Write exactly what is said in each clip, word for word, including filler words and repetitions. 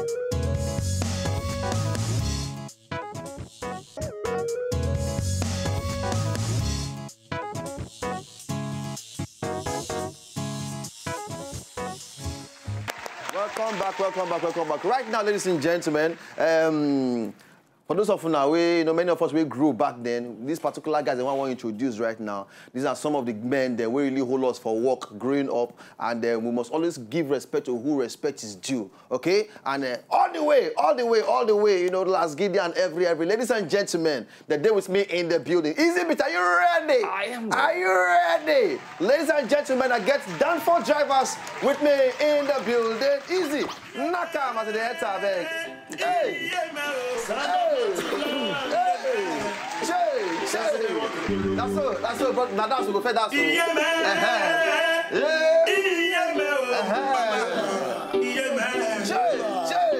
Welcome back, welcome back, welcome back. Right now, ladies and gentlemen, um, for those of you now, we, you know, many of us, we grew back then. These particular guys that I want to introduce right now, these are some of the men that we really hold us for work growing up, and uh, we must always give respect to who respect is due, okay? And uh, all the way, all the way, all the way, you know, Last Gideon, every, every. Ladies and gentlemen, the day with me in the building. Easy Beat, are you ready? I am ready. Are you ready? Ladies and gentlemen, I get Danfo Drivers with me in the building. Easy. Knock am as they enter, abeg. Hey! Hey! Hey! Chey! Chey! That's so, that's so, but now that's go fair, that's so. Uh-huh. Yeah. Uh-huh. Chey! Chey!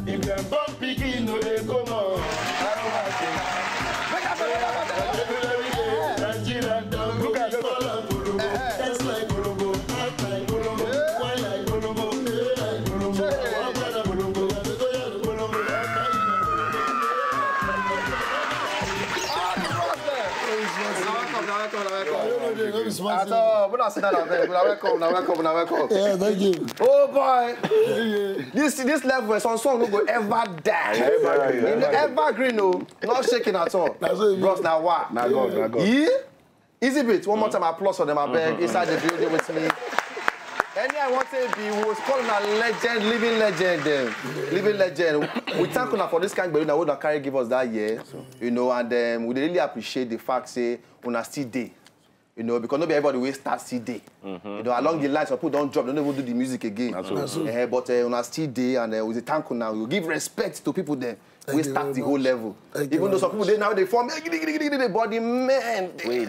If dem born pikin, no dey come out. Every day, Nigeria don go. Look at, look at. Dance like Kolobo, act like Kolobo, wine like Kolobo, play like Kolobo, walk like Kolobo, Kolobo. All the bros dem. Una welcome, una welcome, una welcome. At all, una sit down, abeg. Una welcome, una welcome, una welcome. Yeah, thank you. Oh boy. This, this level, some song no go ever die. Evergreen. You know, evergreen, no. Not shaking at all. That's what you mean. Bros, na wa. Na God, na God. Yeah? Easy Beat, one more time, applause for them, I beg. Inside the building with me. Any I want to be, we was calling a legend, living legend, um, living legend. We thank una for this kind of una wey una carry give us that year, you know, and um, we dey really appreciate the fact say una still dey, you know, because no be everybody wey start still dey. You know, along the line, some people don drop, dem no even do the music again. Eh, but uh, una still dey, and uh, we dey thank una. We give respect to people dem wey start the whole level. Even though some people dey now, they form, but the men, they,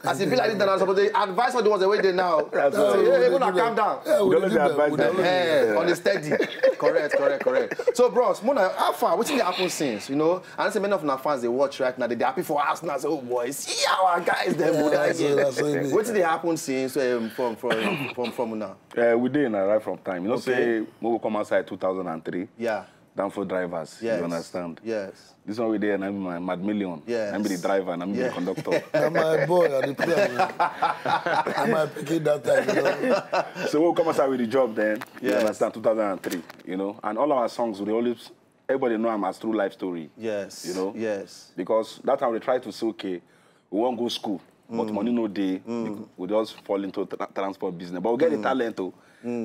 as e be like this, dem suppose dey advise all the ones wey dey now. Say, "Hey, una calm down." Yeah, we dey give them, we dey give them. Eh, on the steady. Correct, correct, correct. So, bros, Mona, how far? Wetin dey happen since? You know, I know say many of una fans dey watch right now. They dey happy for us now. Say, "Oh boy, see our guys dem go that year." Wetin dey happen since, um, from, from, from, from una? Uh, we dey na right from time. You know, say we go come outside two thousand and three. Yeah. Danfo Drivers. Yes. You understand? Yes. This one we dey na be my Mad Million. Yes. Na be the driver, na be the conductor. Na my boy, I dey play am. Na my pikin that time, you know. So we come outside with the job then. You understand? Two thousand and three, you know, and all our songs, we dey always, everybody know am as True Life Story. Yes. You know? Yes. Because that time we try to say, okay, we wan go school, but money no dey. We just fall into tra-, transport business. But we get the talent to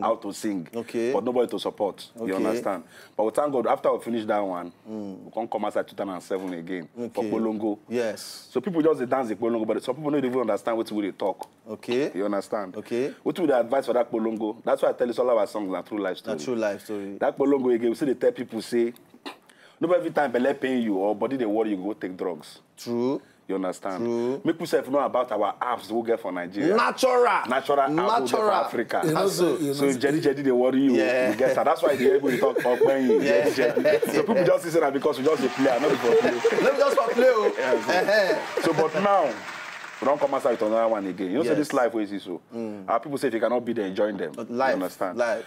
how to sing, okay, but nobody to support. You understand? But we thank God, after we finish that one, we come come outside two thousand and seven again for Kpolongo. Yes. So people just dey dance the Kpolongo, but some people no even understand wetin we dey talk. Okay. You understand? Okay. Wetin we dey advise for that Kpolongo? That's why I tell you all our songs na True Life Story. Na True Life Story. That Kpolongo again, we still dey tell people say, no be every time belle pain you or body dey worry you, go take drugs. True. You understand? True. Make we sef know about our herbs we get for Nigeria. Natural. Natural herbs we get for Africa. So, so jedi jedi dey worry you, you get that. That's why the people talk okpeyin, jedi jedi. So people just say that because we just dey play, not for play. Not just for play. So, but now, we don come outside with another one again. You know, say this life wey you see so. Our people say if you cannot be there, join them. You understand? Life.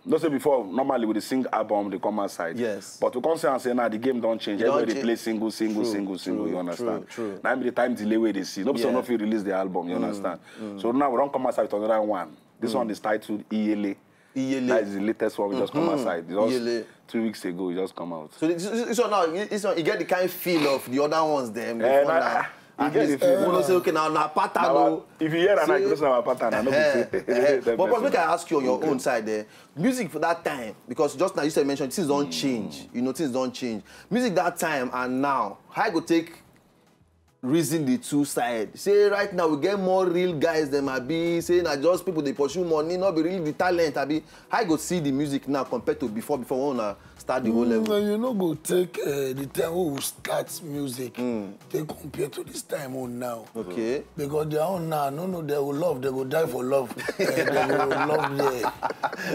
No say before, normally we dey sing album, dey come outside. Yes. But we come see and say, now the game don change. Everybody dey play single, single, single, single. You understand? True. Now be the time delay wey dey see. No be so no fit release the album. You understand? So now we don come outside with another one. This one is titled Iyele. Iyele. That is the latest one we just come outside. Just two weeks ago, it just come out. So this, this, this one now, this one, you get the kind feel of the other ones there. Eh, before na, now. I guess if you, you know, say, okay, now, na pattern, now, no. If you hear and I say, know say na pattern, I know be say. But, but make I ask you on your own side there. Music for that time, because just now you said mention things don change. You know, things don change. Music that time and now, how you go take reason the two side. Say right now we get more real guys than abi. Say na just people dey pursue money, not be really the talent abi. How you go see the music now compared to before? Before when una start the whole level. Mm, you no go take uh, the time wey we start music take compare to this time own now. Okay. Because their own now, no, no, they will love, they go die for love. Eh, they go love there.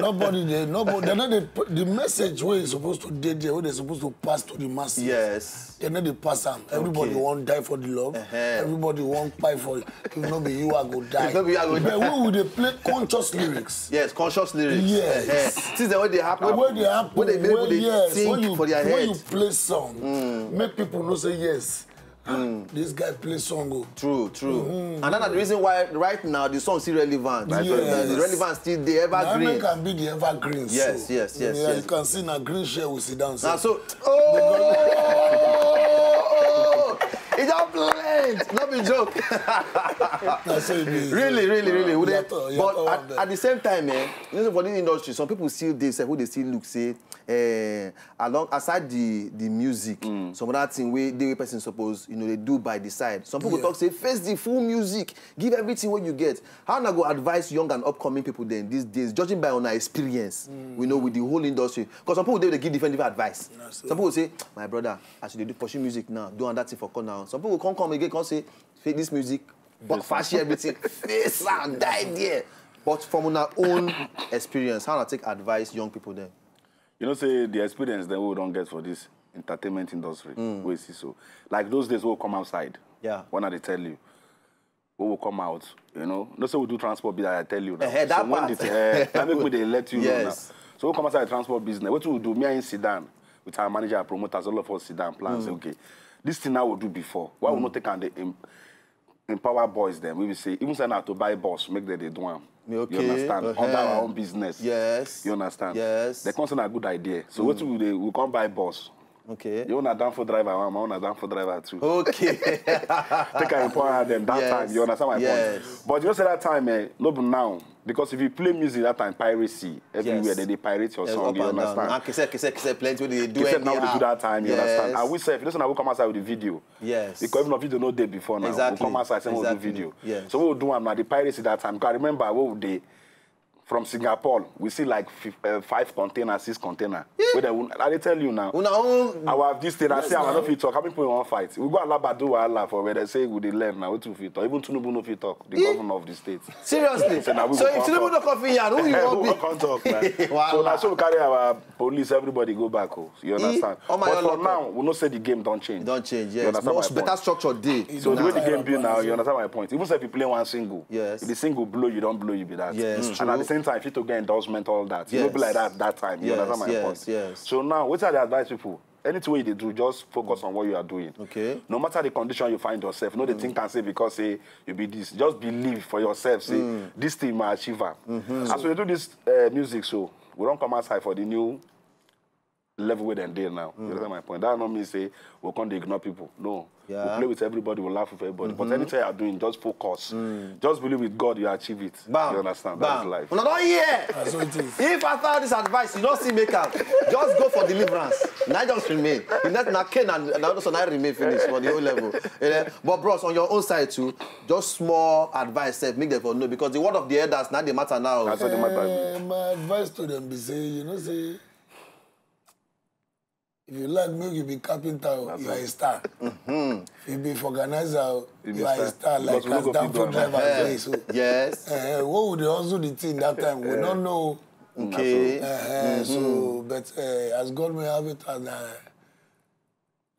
Nobody, they, nobody, they know the, the message where is supposed to dey there, where they supposed to pass to the masses. Yes. They know they pass am. Everybody Okay. want die for the love. Uh-huh. Everybody want fight for it. If no be you, I go die. If no be you, I go But die. we will dey play conscious lyrics. Yes, conscious lyrics. Yes. Eh, things that wey dey happen. Wey dey happen, Wey dey make people wey, dey yes, think when you, for their when head. you play song, make people know say yes, ah, this guy play song o. True, true. Mm-hmm. And that's the reason why right now the song still relevant. Yes. The relevance still dey Na evergreen. Make am be the evergreen. Yes, So, yes, yes, yeah, yes. You can see na green share we sit down. Now So, so, oh, it just blend. Not be joke. na so it be. Really, really, really. We dey- Yàtọ̀, but yàtọ̀ at, wà bẹ́ẹ̀. At the same time, eh, you know, for this industry, some people still dey say who they still look say, eh, along aside the the music, some other thing wey dey wey person suppose you know they do by the side. Some people Yeah. Talk say face the full music, give everything what you get. How na go advise young and upcoming people then these days, judging by on our experience, we know with the whole industry. Because some people dey they give different different advice. Na so. Some people say, my brother, as you dey do pursue music now, do another thing for corner. Some people come come again come say, face this music, but flashy everything, face and die there. But from our own experience, how na take advise young people then? You know, say the experience that we don't get for this entertainment industry, we see so. Like those days, we'll come outside. Yeah. When I dey tell you, we will come out. You know, no say we do transport, be that I tell you now. Eh, that So when part. the, eh, that make we dey let you know now. Yes. So we come outside transport business. What we do, me and him sit down with our manager and promoters, all of us sit down, plan say, okay, this thing now we do before. Why we not take and dey em- empower boys then? We will say, even say now to buy boss, make them they do am. Okay, You understand? uh-huh. Under our own business. Yes. You understand? Yes. They come say na good idea. So what we do, we come buy boss. Okay. You wanna down for driver, I'm on a down for driver too. Okay. Take and empower them that Yes. Time. You understand my Yes. Point? But you know, say that time, eh, no be now. Because if you play music that time, piracy everywhere. Yes. They, they pirate your Yes, song. Up You and down. understand? And cassette, cassette, cassette, plenty wey they do Cassette now they anyhow. Do that time. You understand? Yes. And we say, if you listen, we come outside with the video. Yes. Because if not video no dey before now, Exactly. We come outside say we do Exactly. Video. Yes. So we do am now. The piracy that time. Because I remember what we dey from Singapore, we see like fif- uh, five container, six container. Where they, I dey tell you now. Una own. Our this thing, I Yes, say, I now. No fit talk. How many people want fight? We go Alabadu Wahala for where they say we dey learn now. What we fit talk? Even Tinubu no fit talk. The governor of the state. Seriously. Say, na we So go if come Tinubu talk. No come in here, who you Eh, want we be? Go come talk now. Wahala. So now so we carry our police, everybody go back. Oh, you understand? Oh my But God, for lock now, up. We know say the game don't change. Don't change. You Yes. understand More my better point? Structure day. So the way the Nah. Game be now, you understand my point. Even say if you play one single, Yes. If the single blow, you don't blow, you be that. Yes, And true. At the same time, if you to get endorsement, all that, you Yes. Don't be like that that time. You Yes, understand my yes, point? Yes. So now, what are the advice people? Anything wey you dey do, just focus on what you are doing. Okay. No matter the condition you find yourself, no dey think and say because say you be this. Just believe for yourself. Say this thing might achieve am. As we do this uh, music, so we don't come outside for the new level where dem dey now. You understand my point? That no mean say we come dey ignore people. No. Yeah. We play with everybody, we laugh with everybody. But anything you are doing, just focus. Just believe with God, you achieve it. Bam. You understand? Bam. That's life. Una don hear. That's what it is. If after this advice you don't see make am, just go for deliverance. Now just remain. If not, na Cain and and also now remain finish for the whole level. You know? But bros, on your own side too, just small advice sef, make them for know because the word of the elders now they matter now. That's what the matter. Eh, my advice to them be say, you know, say if you like make you be carpenter, o, you are a star. If you be vulcanizer, o, You be you are a star. star. Like Because we no as go fit Danfo do am. driver Eh, dey so. Yes. Eh, what would they also the thing that time? We don't know. Okay. Eh, So, but uh, as God may have it, and uh,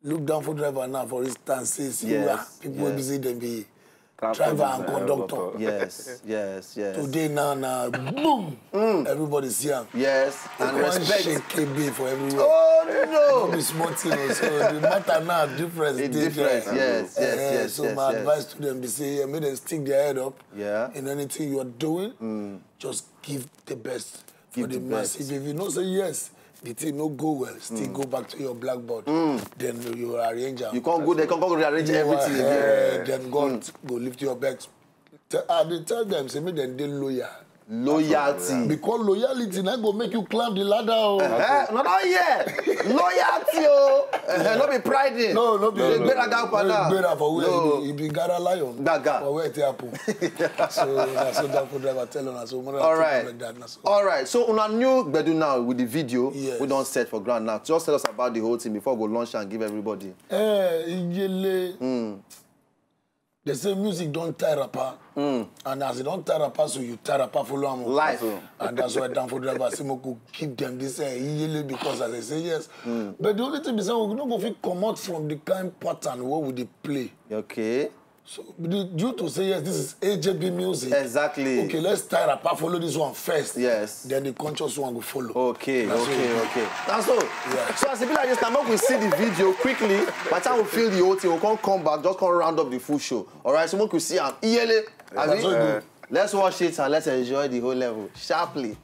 look down for driver now, for instance, say, see Yes, where people will be yes. Say them be Transport driver and business, conductor. doctor. Yes. Yes. Yes. Today now, now, boom, everybody see am. Yes. And One respect. Shake K B for everywhere. Oh No no. be small thing o. So the matter now difference. It Dey different. there. Yes. Yes. Eh, Yes. So Yes. my Yes. Advice to them be say, yeah, make them stick their head up. Yeah. In anything you are doing, just give the best Give for the, the best. Massive. If you know say yes, the thing no go well, still go back to your blackboard. Then you arrange am. You can't go there. Can't go rearrange You everything are- again. Eh, then God go lift you up. But te- I dey tell them say make them dey loyal. Loyalty. Because loyalty na go make you climb the ladder o. Eh, no, not yet. Loyalty o. Eh, no be pride. No, no be Dey gbéraga up and down. Gbéra for where No. you be gara lion. Gaga. For where it happen. So na so that food driver tell una so. All right. Like that, na so. All right. So una new gbedu now with the video. Yes. We don set for ground now. Just tell us about the whole thing before we go launch and give everybody. Eh, Iyele. They say music don tie rapper. And as e don tie rapper, so you tie rapper follow am. Life. And that's why Danfo driver say make we give them this eh, Iyele because as I say yes. But the only thing be say we no go fit comot from the kind pattern wey we dey play. Okay. So the, due to say yes, this is A J B music. Exactly. Okay, let's tie rapper follow this one first. Yes. Then the conscious one go follow. Okay, That's okay, it. Okay. That's so. Yeah. So as e be like this, now make we see the video quickly. By the time we feel the whole thing, we come come back, just come round up the full show. All right, so make we see am. Iyele, abi? That's so good. Let's watch it and let's enjoy the whole level sharply.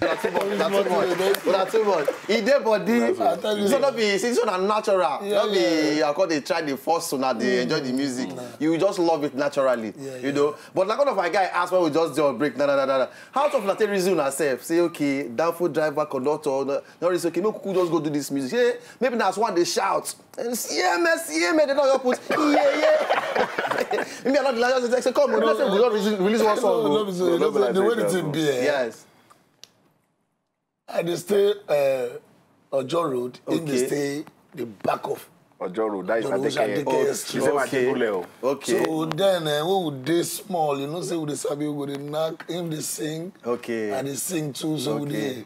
Una too much, una too much, una too much. E dey body. I tell you. So no be, see, this one na natural. Yeah, No be, yeah. I come dey try dey force una dey enjoy the music. You just love it naturally, Yeah, you yeah. know. But like one of my guy ask when we just dey on break, na na na na na. How tough na take reason herself? Say okay, Danfo driver, conductor, no, no reason. Okay, make we just go do this music. Hey, maybe that's one they shout. And C M S, C M S, they don't put yeah yeah. Me I not like say come, let's say we don't release, release one No, song. no, Oh. be so, you know, say the way the thing be. Eh? Yes. I dey stay uh, Ojo Road. In Okay. dey stay the back of Ojo Road, that is Ojo Road, Adekeye. Adekeye He Street. say Okay. Adekunle o. Okay. So then, uh, when we dey small, you know, say we dey sabi we go dey knack him dey sing. Okay. And dey sing too, so we Okay. dey.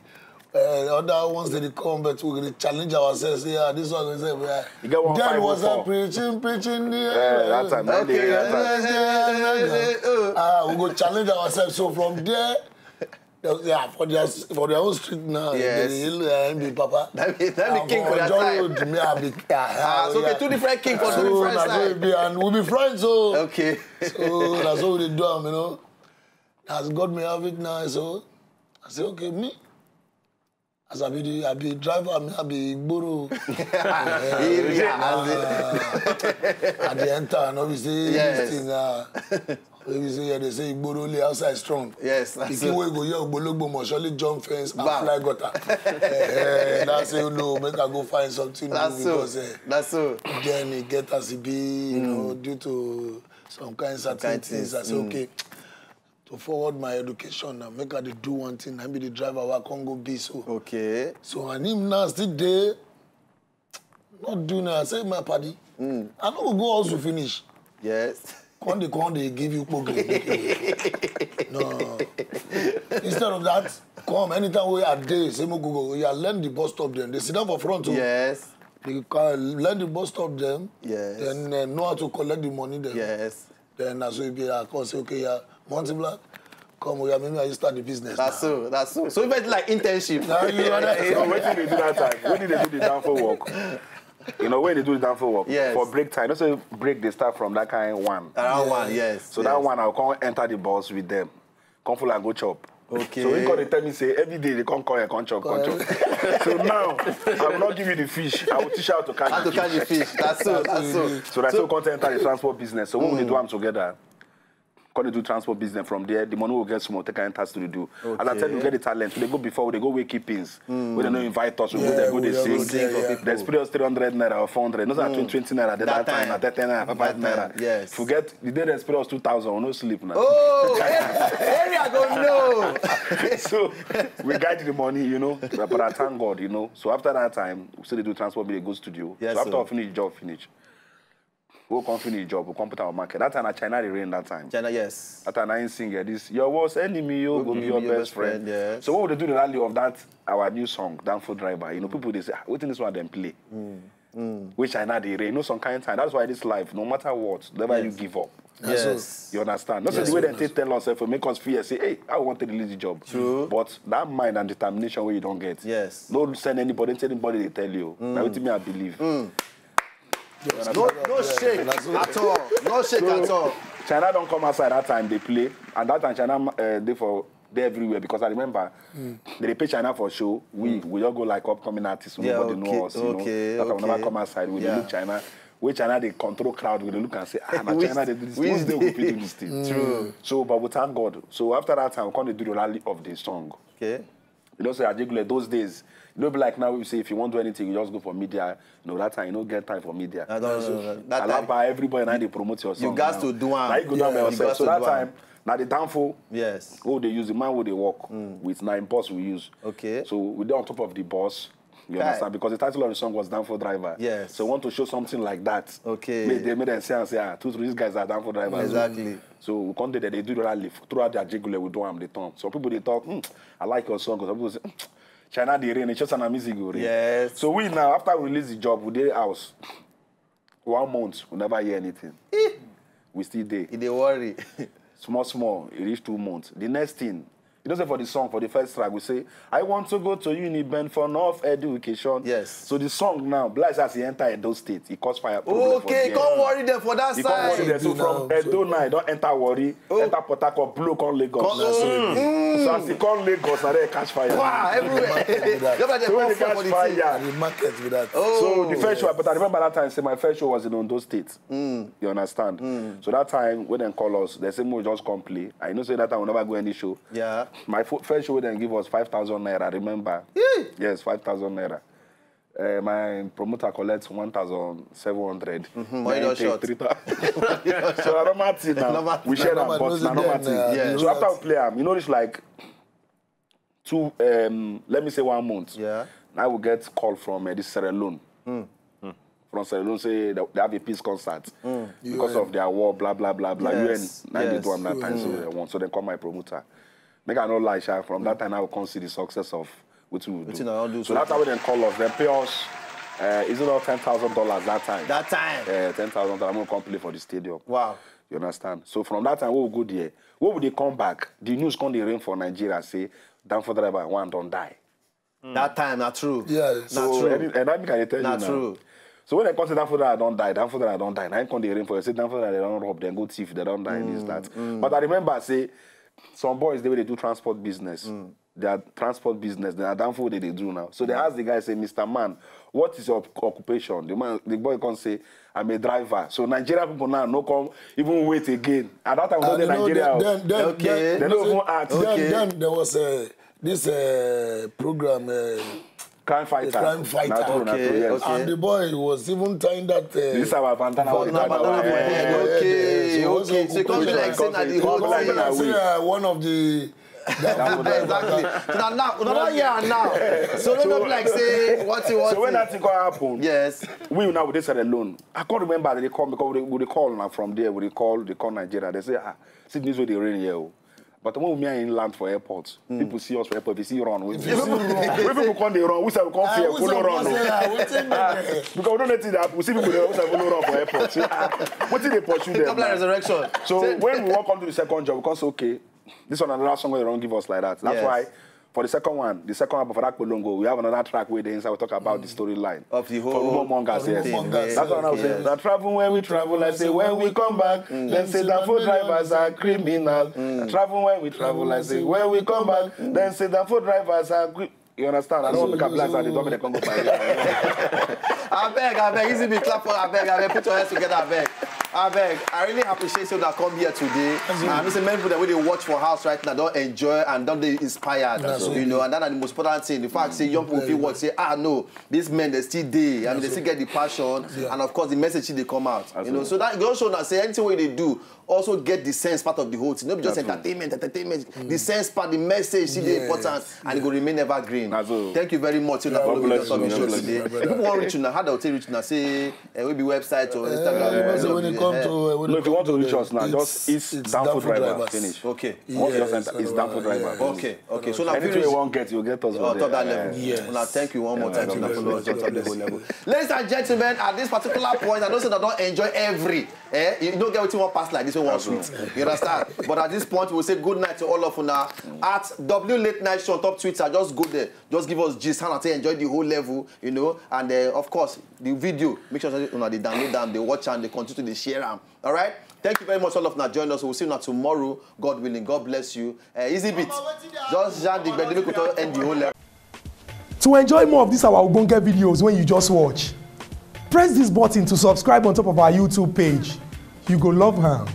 Uh, other ones they dey come, but we dey challenge ourselves. Yeah, this one we say, yeah. You get one Then five oh was four. A preaching, preaching. Eh, that time, that Okay. day, that time. Eh, eh, eh, eh, eh. Ah, we go challenge ourselves. So from there, yeah, for their for their own street now. Yes. They dey hail, uh, M B Papa. That be, that be And king for their Ojo time. Road, me I be. Ah, so okay, two different king for two So different na so style. we be, and we be friends, so. Okay. So that's how we dey do am, you know. As God may have it now, so I say, okay, me, as I be the, I be driver, me, I be Igboro. Area, as in- Uh, I dey enter, no be say Yes. this thing, uh, no be say, yeah, they say Igboro only outside strong. Yes, that's Pikin it. Wey go here, Ogbologbo must surely jump fence and Bam. fly gutter. Eh, eh, that's say, no, make I go find something That's do so. Because eh, That's so. then e get as e be, you know, due to some kind certain Kind things. things, I say, mm. Okay, to forward my education now, make I dey do one thing. I be the driver wey I come go be so. Okay. So and him now still dey not do now. I say, my paddy, I no go go hustle finish. Yes. Come dey come dey give you kpogiri. No. Instead of that, come anytime wey I dey, say make we go. Yeah, learn the bus stop dem. They sit down for front o. Yes. They can learn the bus stop dem. Yes. Then uh, know how to collect the money dem. Yes. Then as we be, I come say, okay, yeah, Monty Black, come, yeah, maybe I start the business. That's Now. So. That's so. So if it's like internship. Now you are there. So wetin dey do that time? When did they do the Danfo work? You know, when they do the Danfo work Yes. For break time, you know say break dey start from that kind one. Around Yeah. One, yes. So Yes. That one, I'll come enter the bus with them. Come full and go chop. Okay. So he come dey tell me say every day they come call and come chop, come chop. So now I will not give you the fish. I will teach you how to catch How the to catch fish. The fish. That's so. That's so. So that's how we come enter the transport business. So when we do am together, come dey do transport business from there. The money we get small, take and enter studio do. As I tell you, we Okay. Get the talent. We dey go before, we dey go wake keepings. We dey no invite us. We go Yeah, there, go we dey dey sing. go there, yeah. People. They spray us three hundred naira or four hundred. No, say twenty naira. That, That time, time. na ten naira, five That time, naira. Yes. Forget the day they spray us two thousand. We no sleep now. Oh, eh, area go know. So we guide the money, you know. But I thank God, you know. So after that time, we still dey do transport, we dey go studio. Yes, So after sir. I finish job, finish. We come finish job, we come put our market. That time, na China dey reign that time. China, yes. That time, I ain't sing here. This your worst enemy, you go be your best friend. Yes. So what we dey do the rally of that our new song, Danfo Driver? You know, people they say, ah, wetin this one dem play? Which I now dey reign. You know, some kind of time. That's why this life, no matter what, never you Yes. Give up. Yes. You understand? Not say Yes. The way they take tell us, if we make us fear, say, hey, I want to release the job. True. But that mind and determination where you don't get. Yes. No send anybody, tell anybody they tell you. Now wetin me I believe. No, no shake at all. No shake at all. China don't come outside that time they play, and that time China uh, dey for dey everywhere because I remember they dey pay China for show. We we just go like upcoming artists. Yeah, nobody know us. You know, that time we never come outside. We dey look China. Wey China dey control crowd, we dey look and say, ah, na China dey do this. Once day we fit do this thing. True. So, but we thank God. So after that time, we come dey do the rally of the song. Okay. You know, say Ajegunle those days, you know, be like now we say if you want do anything, you just go for media. You know, that time you no get time for media. I don't know. That time Alaba, everybody now dey promote your song. You got to do am. Now you go down by yourself. So that time, now the downfall. Yes. Who they use the man who they work with now in boss we use. Okay. So we dey on top of the boss. You understand? Because the title of the song was Downfall Driver. Yes. So we want to show something like that. Okay. Make they make them say and say, ah, two, three, these guys are downfall drivers. Exactly. So we come there, they do the rally throughout the Ajegunle, we do am the turn. So people they talk, hmm, I like your song. Some people say, hmm, China dey rain, it's just an music go rain. Yes. So we now, after we release the job, we dey house. One month, we never hear anything. We still dey. E dey worry. Small, small, e reach two months. The next thing, you know, say for the song, for the first track, we say, I want to go to Uniben for enough education. Yes. So the song now, bless as he enter Edo State, he cause fire problem. Okay, come worry them for that side. He come worry them. So from Edo now, don't enter worry, enter Port Harcourt, blow come Lagos. So as he come Lagos, na there catch fire. Wow, everywhere. Just like the catch fire. The market with that. So the first show, but I remember that time, say my first show was in Ondo State. You understand? So that time when they call us, they say, "Mo just come play." I know say that time we never go any show. Yeah. My first show, they give us five thousand naira, remember? Yes, five thousand naira. Uh, my promoter collects one thousand seven hundred. Mm-hmm. Mine take three thousand. So I don't matter now. We share that, but I don't matter. So after we play, um, you know, it's like two, um, let me say one month. Yeah. Now we get call from uh, this Sierra Leone. From Sierra Leone, say they have a peace concert because of their war, blah, blah, blah, blah. Yes. U N, now they do am that time, so they want. So they call my promoter. Make I no lie, sha, from that time, I will come see the success of what we do. So that's how they call us. They pay us, uh, is it not ten thousand dollars that time? That time. Uh, ten thousand dollars. I'm going to come play for the stadium. Wow. You understand? So from that time, we will go there. What would they come back? The news come dey rain for Nigeria, say, downfall driver, one don't die. That time, na true. Yeah. So, and I can tell you now. True. So when I come say downfall driver don't die, downfall driver don't die. Now I come dey rain for you. Say downfall driver they don't rob, then go thief, they don't die, this, that. But I remember say some boys, they will do transport business. Their transport business, their downfall they, they do now. So they ask the guy, say, Mister Man, what is your occupation? The man, the boy can say, I'm a driver. So Nigerian people now no come even wait again. At that time, we know Nigeria. Then, then, okay. They don't even ask. Then, then there was a this uh, program. Uh, Crime Fighter. Crime Fighter. Okay, okay. And the boy was even tying that. Uh, this is our bandana. Okay, okay. So it comes like saying that the whole thing. Like say, uh, one of the exactly. So now, now, now, yeah, now. So don't be like say what you want. So when that thing go happen, yes, we now with this alone. I can't remember they call me because we, we call now from there. We call, they call Nigeria. They say, ah, see this way they rain here. But when we are in land for airport, people see us for airport, they see run. When people come, they run. We say we come fear, follow run. Because we don't let it happen. We see people, they say follow run for airport. What did they pursue them? Resurrection. So when we walk on to the second job, we come say, okay, this one another song they don't give us like that. That's why for the second one, the second album for that Polongo, we have another track where the inside we talk about the storyline of the whole rumor mongers. Yes. That's what I was saying. Now travel when we travel, I say when we come back, then say that for drivers are criminal. Travel when we travel, I say when we come back, then say that for drivers are cri- You understand? I don't want to make a blast and they don't make the Congo by I beg, I beg, easy be clap for I beg, I beg, put your hands together, I beg. I beg, I really appreciate you that come here today. I know say many people that wey dey watch for house right now don't enjoy and don't they inspired. You know, and that's the most important thing. The fact say young people feel what say, ah no, these men they still dey. I mean they still get the passion and of course the message still dey come out. You know, so that go show now say anything wey they do also get the sense part of the whole thing. No be just entertainment, entertainment. The sense part, the message, see the importance, and it go remain evergreen. Thank you very much. Una follow me just on the show today. If people want reach you now, how they take reach you now? Say, uh, we be website or Instagram. When it come to, uh, no, if you want to reach us now, just it's downfall driver. Finish. Okay. Once you enter, it's downfall driver. Okay. Okay. So now anything you want get, you get us on top that level. Yes. Una thank you one more time. Thank you very much. Ladies and gentlemen, at this particular point, I know say I don't enjoy every Eh, you don't get what you want pass like this one sweet. You understand? But at this point, we'll say good night to all of una. At W Late Night Show on top Twitter, just go there. Just give us gist, how to enjoy the whole level, you know. And uh, of course, the video, make sure say una they download them, they watch and they continue to share them. All right? Thank you very much, all of now. Join us. We'll see you now tomorrow, God willing. God bless you. Uh, easy bit. Just jam the gbedu, make we end the whole level. To enjoy more of these our ogbonge videos when you just watch, press this button to subscribe on top of our YouTube page. You go love am.